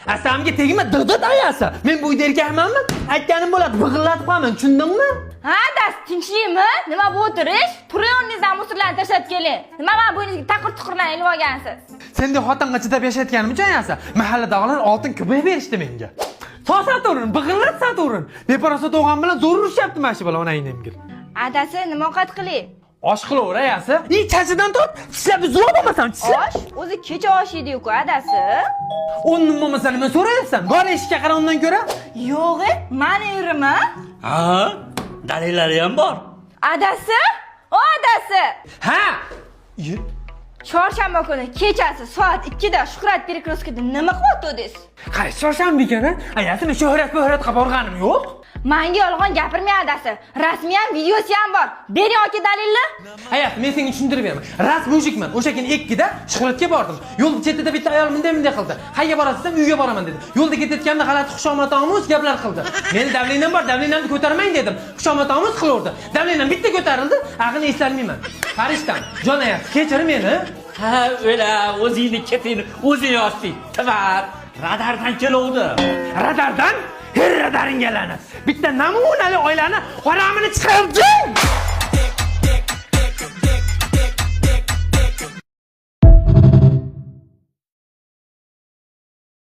Asamga tegma, dig'did ayasi. Men bu uyda erkakmanmi? Aytganim bo'ladi, big'illatib qo'yaman, tushundingmi? Ha, adasi, tinchlikmi? Nima bu o'tirish? Turing, o'rningizdan musorlarni tashlab keling. Nima mana bo'yningizga taqir tuqirlarni ilib olgansiz? Sendek xotinga chidab yashayotganim uchun ayasi, mahalladagilar oltin kubok berishdi menga. Sosaverin, big'illat sataverin. Beparasat o'g'am bilan zo'r urushyapti mana shu bola onangni emgil. Adasi, nima ovqat qilay? Osh qilaver ayasi. I chachidan tort, tishlab zo'r bo'lmasam, tishlab. Osh? O'zi kecha osh yedi-ku, adasi. O'rnim bo'lmasa nima so'rayapsan? Bor eshikka qara undan ko'ra. Yo'q, mani erimmi? Ha, dalillari ham bor. Adasi? O adasi! Ha. Chorshanba kuni kechasi soat 2 da Shuhrat перекрёсткida nima qilyotdingiz? Qaysi chorshanba ekan, a? Ayasi, men shuhrat buhrat qilib borganim yo'q. Manga yolg'on gapirmang adasi. Rasmi ham, videosi ham bor. Bering aka dalilni. Ayasi, men senga tushuntirib beraman. Rast mujikman. O'sha kuni 2da Shuhratga bordim. Yo'l chetida bitta ayol bunday bunday qildi. Qayerga borasiz desam, uyga boraman dedi. Yo'lda ketayotganda g'alati xushomadomuz gaplar qildi. Meni давлением bor, давлением ni ko'tarmang dedim. Xushomadomuz qilaverdi. Давлением bitta ko'tarildi, ag'ini eslolmayman. Farishtam, jon ayasi, kechir meni. Ha, o'la, o'zingni ketingni o'zing yosting. Tvar, radardan keluvdi. Radardan? Her radaringga la'nat. Bitta namunali oilani haramini chiqarding.